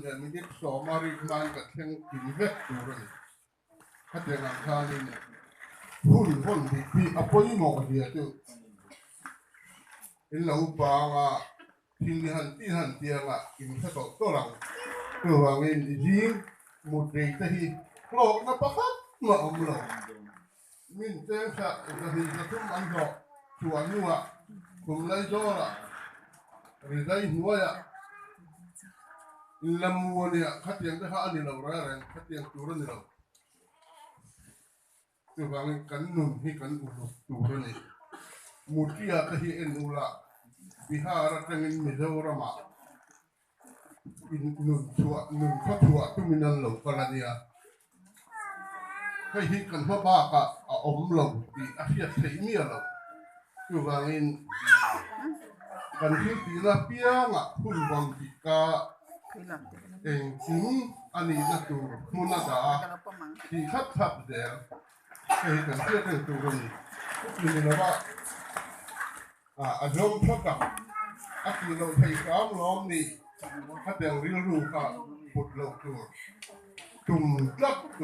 leh minute sawma rik hmain kan thleng kim vek tur a ni. Khatiang ang khanin hun vawn dik hi a pawimawh zia chu in lo panga thil hi han ti han tianga in hre tawh tawlh ang. Chuvangin i zing mut rei te hi hlawkna pakhat mah awm lo. Min cheng sa zahnih zathum an hlawh chhuah hnuah kum Laizawlah rizai hnuaiah inlamu a nia, khatiang te kha a ni lo reng reng, khatiang tur a ni lo. Chuvangin kan nun hi kan uluk tur a ni. Mutia te hi en ula Bihar atangin Mizoramah Nun chhuah, nun khaw chhuah tumin an lo kal a nia. Hei hi kan hma bakah a awm lo tih a hriat theih miah lo. Chuvangin kan thil tihna piangah hun bang dika engkim a nihna tur hmun a dah a, tih thlap thlap zel. Hei hi kan hriat reng tur a ni. Chuti ni lova. A zawm phawt a, a tih loh thei hram lawm ni, khatiang rilru kha put loh tur tum tlat tur.